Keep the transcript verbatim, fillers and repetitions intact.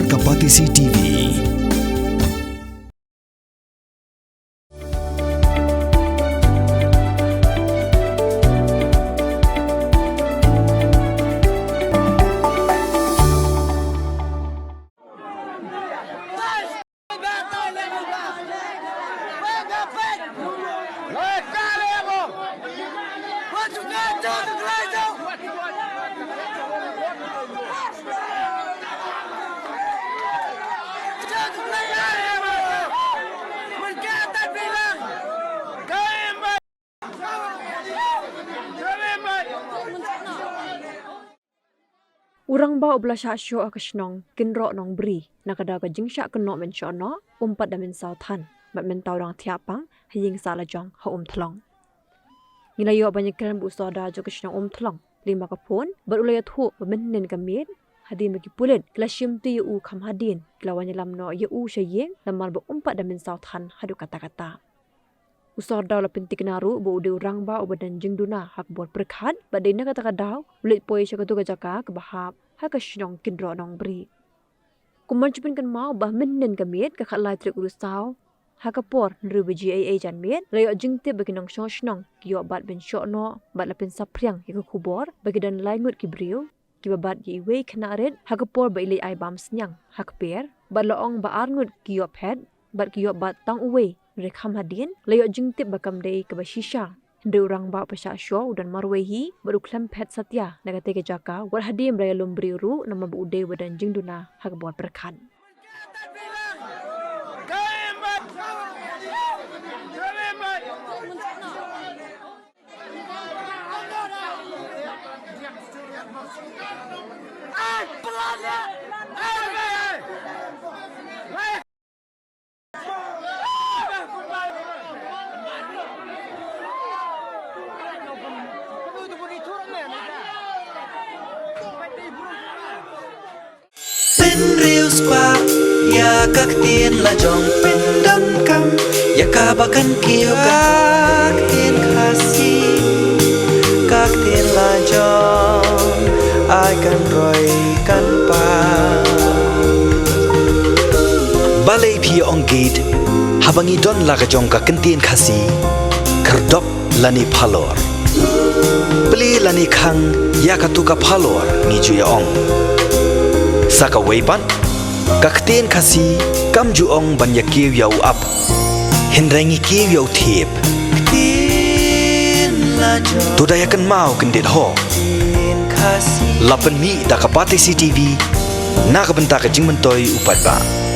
Ka Batesi T V. U rangbah uba la shah shoh ha ka shnong Kynroh Nongbri na ka daw ka jingshah kynnoh mynshoh noh um pat da mynsaw than bad mynta u dang thiah pang ha ïing sah la jong ha Umthlong. Ngi la ïoh ban ïakren bad u sordar jong ka shnong Umthlong lyngba ka phone bad u la ïathuh ba mynhynnin ka miet hadien ba ki pulit ki la shimti ïa u kham hadien ki la wan ïalam noh ïa u sha ïing namar ba um pat da mynsaw than haduh katta katta. U sordar u la pynthikna ruh ba u dei u rangbah uba don jingduna ha ka bor pyrkhat bad dei na kata ka daw u leit poi sha katu ka jaka kaba hap ha ka shnong Kynroh Nongbri. Kumba ngi ju pynkynmaw ba mynhynnin ka miet ka khatlai tarik u Risaw ha ka por hynriew baje eiei janmiet la ïoh jingtip ba ki nongshong shnong ki ïoh bat mynshoh noh bad la pynsaphriang ïa ka khubor ba ki don lai ngut ki briew kiba bat ïa iwei i khynnah rit ha ka por ba i leit ai bam sniang ha kper bad la ong ba ar ngut ki ïoh phet bad ki ïoh bat tang uwei. Hynrei kham hadien la ïoh jingtip ba kam dei kaba shisha. Hynrei u rangbah uba shah shoh u don marwei hi bad u khlem phet satia na katei ka jaka wat hadien ba la ïalum briew ruh namar ba u dei uba don jingduna ha ka bor pyrkhat. Pynriewspah ïa ka ktien la jong, pyndonkam ïa kaba kan kiew ka ktien Khasi, ka ktien la jong, ai kan roi kan pang. Balei phi ong gate haba ngi don la ka jong ka ktien Khasi? Khyrdop lane phalor, plie lane khang ïa katu ka phalor ngi ju ïa ong. Sa kawei pat, ka ktien Khasi kam ju ong ban ïa kiew ïa u ap, hynrei ngi kiew ïa u thiep. To da ïa kynmaw kyndit ho. La pynmih da ka Batesi T V na ka bynta ka jingmyntoi u paidbah.